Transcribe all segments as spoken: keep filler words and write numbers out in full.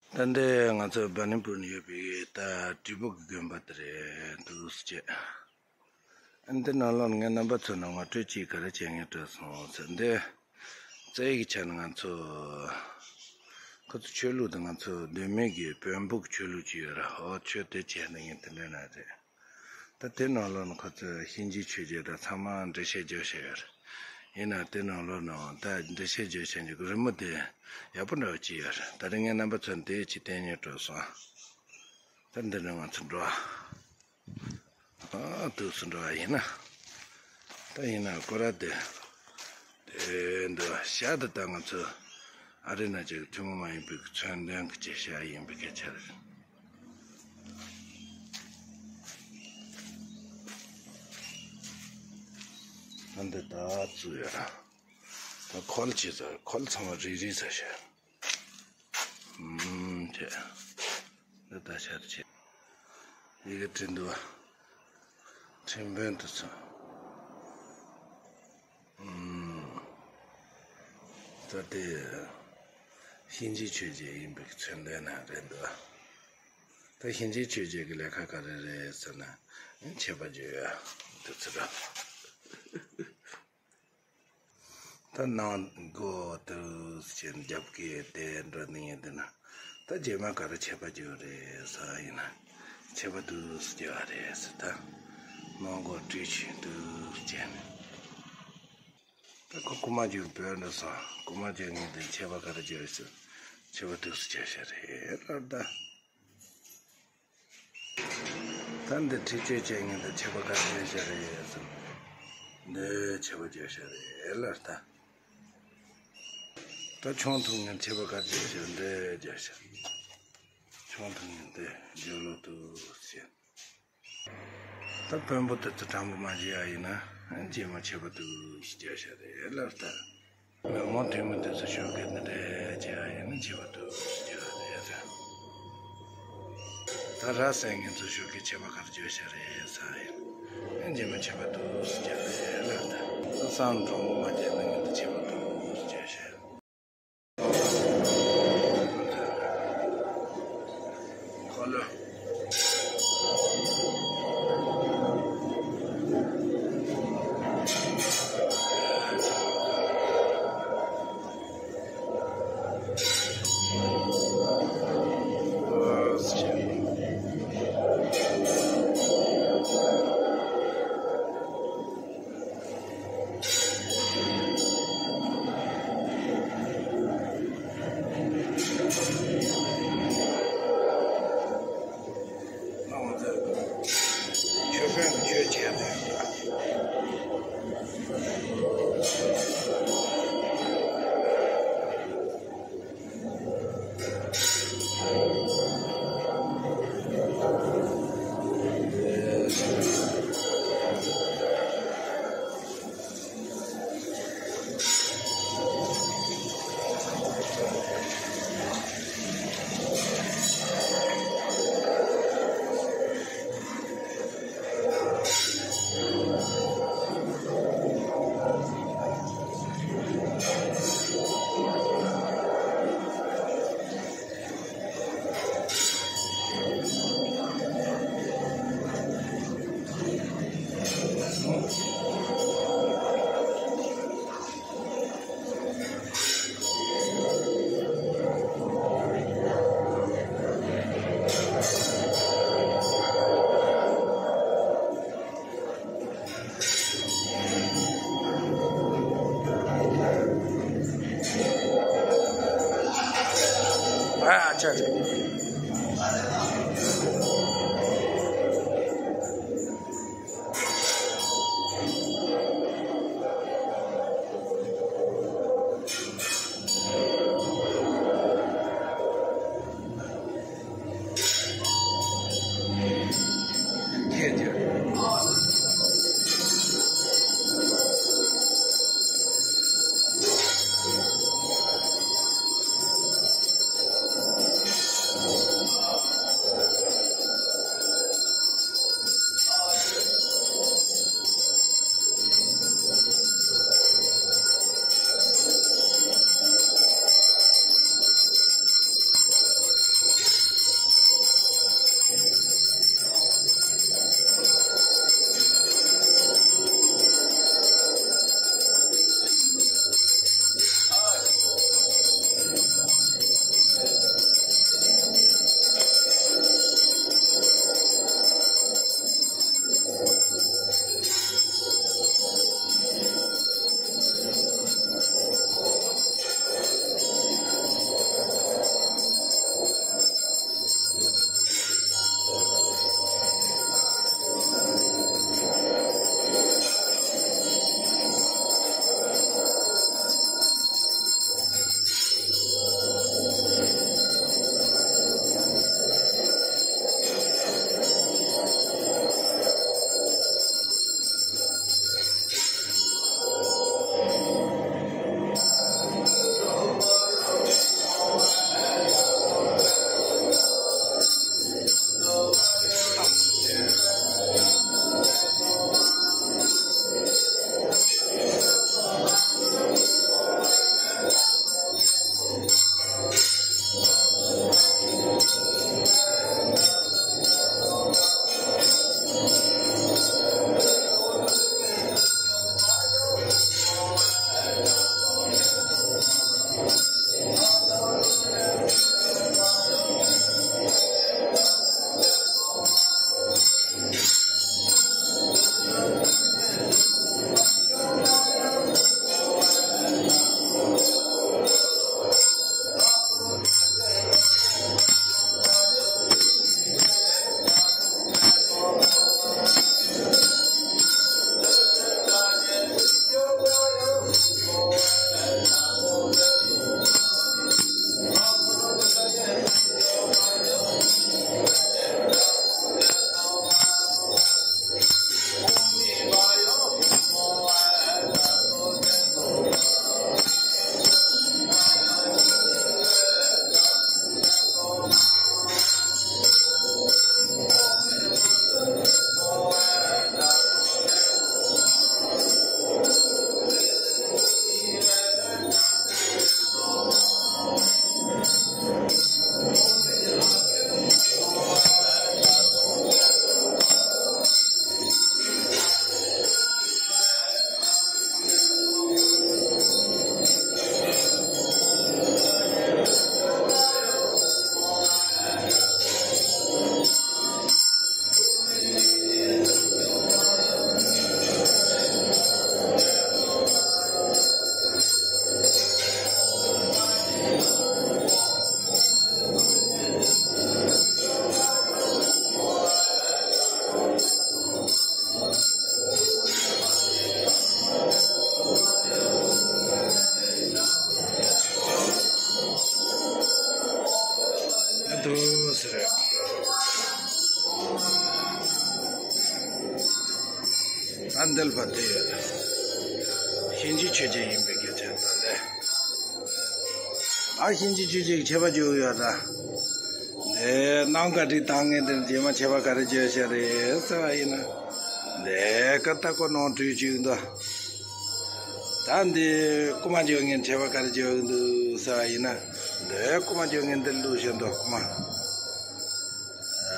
ད་འདི་ང་ཚོ་བ་ནི་པུར་ནས་ཡོད་པའི་ད་བྲིས་པོ་གི་དགོན་པ་དེ་རེད་འདུག་ཟེར་བྱས། འདི་ནང་ལོགས་ངས་རྣམ་པ་ཚོ་ནང་ང་སྤྲོད་ཅིག་ག་རེ་བྱེད་ངེས་སྤྲོད་སོང་ཟེར། འདི་རྩ་ཡིག་ཆ་ནས་ང་ཚོ་ཁོ་ཚོ་ཆོས་ལུགས་དེ་ང་ཚོ་གདོད་མའི་གི་བོན་པོ་གི་ཆོས་ལུགས་ཅིག་ཡོད་ར། ཨོ་ཆོས་དེ་བྱས་ནས་ངས་དེ་འདྲ་ན་རེད། ད་དེ་ནང་ལོགས་ན་ཁོ་ཚོས་གཤིན་རྗེ་ཆོས་རྗེ་དང་ཚང་མ་འགྲེལ་བཤད་བརྗོད་བཞག་ཡོད་རེད། ཡིན་ནའང་དེ་ནང་ལོགས་ན་ད་འགྲེལ་བཤད་བརྗོད་བཞག་རྒྱུ་གི་རི་མོ་དེ་ཡག་པོ་འདྲ་བོ་ཅིག་ཡོད་རེད། ད་རེས་ངས་རྣམ་པ་ཚོར་འདི་ཅིག་བསྟན་ཉེས་སྤྲོད་སོང་། ད་འདི་ནས་ང་ཚོ་འགྲོ་ཨ། ཨ་དུས་སུ་འགྲོ་བ་ཡིན་ན། ད་ཡིན་ན་སྐོར་ར་དེ། དེ་འདི་ཤ་དེ་ད་ང་ཚོ་ཨ་རི་ན་ཅིག་ཐུན་མོང་མ་ཡིན་པའི་མཚོན་དོན་གྱི་ཅིག་ཤ་ཡིན་པའི་སྐད་ཆ་རེད། ད་འདི་ད་ཚུ་ཡོད་ར། ད་ཁོལ་ཅི་ཟེར་ཁོལ་ཚང་མ་རིལ་རིལ་ཟེར་ཤག་ཨུམ་ཅེ། འདི་ད་ཤར་ཅེ། ཡི་གེ་བྲིས་འདུག་ཁྲིམས་དཔོན་དུ་སོང་། ཨུམ། ད་དེ་གཤིན་རྗེ་ཆོས་རྗེ་ཡིན་པའི་མཚོན་དོན་ན་རེད་འདུག་ད་གཤིན་རྗེ་ཆོས་རྗེ་གི་ལས་ཀ་ག་རེ་རེད་ཟེར་ན། མཆོད་པ་བརྗོད་ཡ་དུ་ཚུར་ར། ད་ནང་སྒོ་དུ་ཞེན་རྒྱབ་ཀྱི་དེ་འགྲོ་ནི་ཡིན་འདི་ན། ད་རྗེས་མ་ག་རེ་མཆོད་པ་བརྗོད་རེད་ཟེར་ཡིན་ན། མཆོད་པ་དུ་བརྗོད་རེད་ཟེར་ད། ནང་སྒོ་དུ་ཞེན་དུ་ཞེན། ད་ཁོ་རྐུ་མ་བརྗོད་བོད་འགྲོ་སོང་། རྐུ་མ་བརྗོད་ངེས་དེ་མཆོད་པ་ག་རེ་བརྗོད་ཟེར། མཆོད་པ་དུ་བརྗོད་ཤ་རེད་ལར་ད། ད་འདི་ཁྲིད་སྤྱོད་བྱེད་མཁན་དུ་མཆོད་པ་ག་རེ་བྱ་རེད་གསུངས། འདི་མཆོད་པ་བརྗོད་བྱ་རེད་ལར་ད། ད་ཆང་འཐུང་མཁན་མཆོད་པ་ག་རེ་བྱ། འདི་བརྗོད་བྱ། ཆང་འཐུང་མཁན་དེ་བརྗོད་ལོ་དུ་བྱེད། ད་བོན་པོ་དེ་ཚོ་དྲང་པོ་མ་བརྗོད་ཡ་ཡིན་ན་རྗེས་མ་མཆོད་པ་དུ་བརྗོད་བྱ་རེད་ལར་ད། མི་མང་ཐོས་མི་དེ་ཚོ་ཞོགས་ཀས་འདི་འདྲ་བྱས་ཡིན་ན་བྱེད་པ་དུ་བྱེད་པ་རེད་ཟེར། ད་ར་སེང་ངེ་ཚོ་ཞོགས་ཀས་བྱེད་པ་གར་བརྗོད་བྱ་རེད་ཟེར་ཡིན། ཨེ་རྗེས་མ་བྱེད་པ་དུ་བྱེད་པ་རེད་ལ་ད། ས་སང་གྲོང་མ་བྱས་ན་ངེ་ཚོ་བྱེད་པ་དུ་བྱེད་བྱ། ཁོ་ལོ། ཨ་ཨ་ཅག་ཅག་ཟེར། ཨ་འདིར་ཕར་དེ་ཡོད། གཤིན་རྗེ་ཆོས་རྒྱལ་ཡིན་པའི་སྐད་ཆ་དང་ལས། ཨ་གཤིན་རྗེ་ཆོས་རྒྱལ་གྱི་མཆོད་པ་བརྗོད་ཡོད་ད། འདི་གནམ་ག་དྲི་བཏང་མཁན་དེར་རྗེས་མ་མཆོད་པ་ག་རེ་བརྗོད་བྱ་རེད་ཟེར་བ་ཡིན་ན། འདི་ཀ་ཏ་ཀོ་ནོར་བུ་བྲུས་བཅུག་འདུག་ད་འདི་རྐུ་མ་བརྗོད་མཁན་མཆོད་པ་ག་རེ་བརྗོད་འདུག་ཟེར་བ་ཡིན་ན། འདི་རྐུ་མ་བརྗོད་མཁན་འདིར་བླུགས་བཞག་འདུག་རྐུ་མ།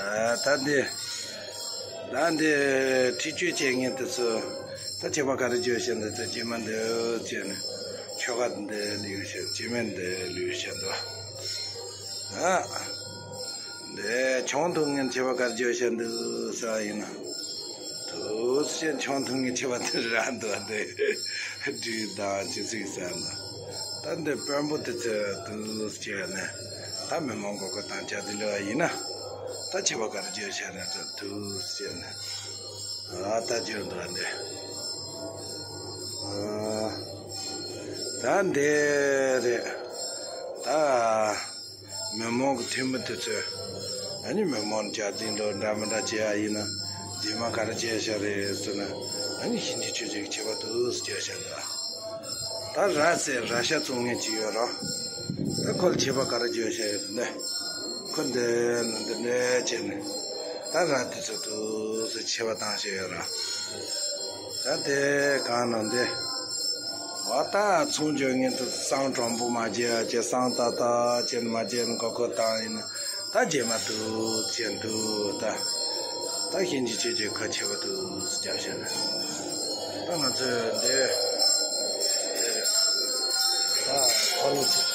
ཨ་ད་འདི། ད་འདི་འཁྲིག་སྤྱོད་བྱེད་མཁན་དེ་ཚོ། ད་མཆོད་པ་ག་རེ་བརྗོད་བཞག་འདུག་ད་རྗེས་མ་འདི་བྱས་ནས། ཆོ་ག་འདི་བླུགས་བཞག་རྗེས་མ་འདི་བླུགས་བཞག་འདུག་ཨ། འདི་ཆང་འཐུང་མཁན་མཆོད་པ་ག་རེ་བརྗོད་བཞག་འདུག་ཟེར་བ་ཡིན་ན། དུས་ཆེན་ཆང་འཐུང་མཁན་མཆོད་པ་དེ་རག་འདུག་འདི་སྦྲུལ་དང་ཅི་ཟིག་ཟེར་ན། ད་འདི་དཔོན་པོ་དེ་ཚོས་དུས་བྱས་ནས། ད་མི་མང་མགོ་སྐོར་བཏང་བྱ་དེ་ལས་བ་ཡིན་ན། ད་མཆོད་པ་ག་རེ་བརྗོད་བྱ་རེད་ད་དུས་བྱས་ནས། ཨ་ད་བརྗོད་འདུག་འདི། ཨ་ད་འདི་རེད། ད། མི་མང་གི་འཐུས་མི་དེ་ཚོས། ཨ་ནི་མི་མང་ལ་ཇ་འཛིན་འགྲོ་འདྲ་མི་འདྲ་བྱེད་ཡ་ཡིན་ན། རྗེས་མ་ག་རེ་བྱས་བཞག་རེད་ཟེར་ན། ཨ་ནི་གཤིན་རྗེ་ཆོས་རྒྱལ་གྱི་མཆོད་པ་དུས་སུ་བརྗོད་བཞག་འདུག་ད་ར་ཟེར་ར་ཤ་བཙོང་མཁན་ཅིག་ཡོད་ར། ད་ཁོ་ལ་མཆོད་པ་ག་རེ་བརྗོད་བཞག་ཡོད་འདི། ཁོ་འདི་ནི་འདི་འདྲ་བྱས་ནས། ད་ར་དེ་ཚོ་དུས་སུ་མཆོད་པ་བཏང་བཞག་ཡོད་ར། ད་དེ་གང་ན་འདི། འོ་ད་ཚོང་བརྗོད་མཁན་དུ་བསང་དྲོན་པོ་མ་བརྗེད་ཅེས་བསང་ཏག་ཏག་ཅེས་མ་བརྗེད་ནས་མགོ་སྐོར་བཏང་ཡིན་ན། ད་རྗེས་མ་དུ་ཅེས་འདུག་ད་ད་གཤིན་རྗེ་ཆོས་རྒྱལ་ཁ་ཆེ་བ་དུ་རྒྱབ་བྱས་ན། ད་ང་ཚོས་འདི་ད་ཁོ་ནི་ཅི།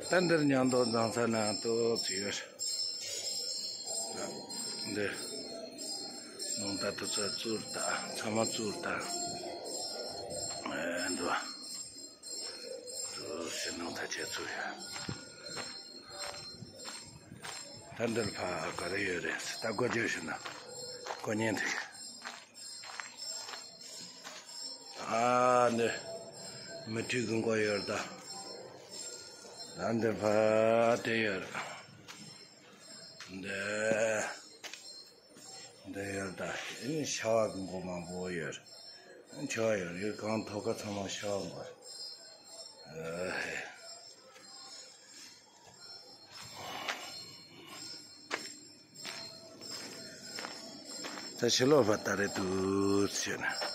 ད་འདིར་ཉང་མདོག་འཛོམས་ས་ན་ཏོག་ཙམ་ཡོད། འདི་ནང་ད་དུ་ཚ་བཙུར་ད་ཚང་མ་བཙུར་ད་འདུག་ཞེ་ནང་ད་ཆེ་ཚུལ་ཡ། ད་འདིར་ཕ་ག་རེ་ཡོད་རེད་ད་སྒོ་རྒྱབ་ཞུ་ན་སྒོ་ཉན་དེ། ཨ་འདི་མི་ཐུག་གི་མགོ་ཡོད་ད། ད་འདིར་ཕ་དེ་ཡོད་རེད། འདི། འདི་ཡོད་ད། ཨེ་ནི་ཤ་བ་གི་མགོ་མང་པོ་ཡོད། ཆ་ཡོད་རེད་གང་ཐོག་ཁ་ཚང་མ་ཤ་བ་མགོ། ཨ་ཧེ། ད་ཕྱི་ལོགས་ཕར་ལྟ་རེད་འདུག་ཟེར་ན།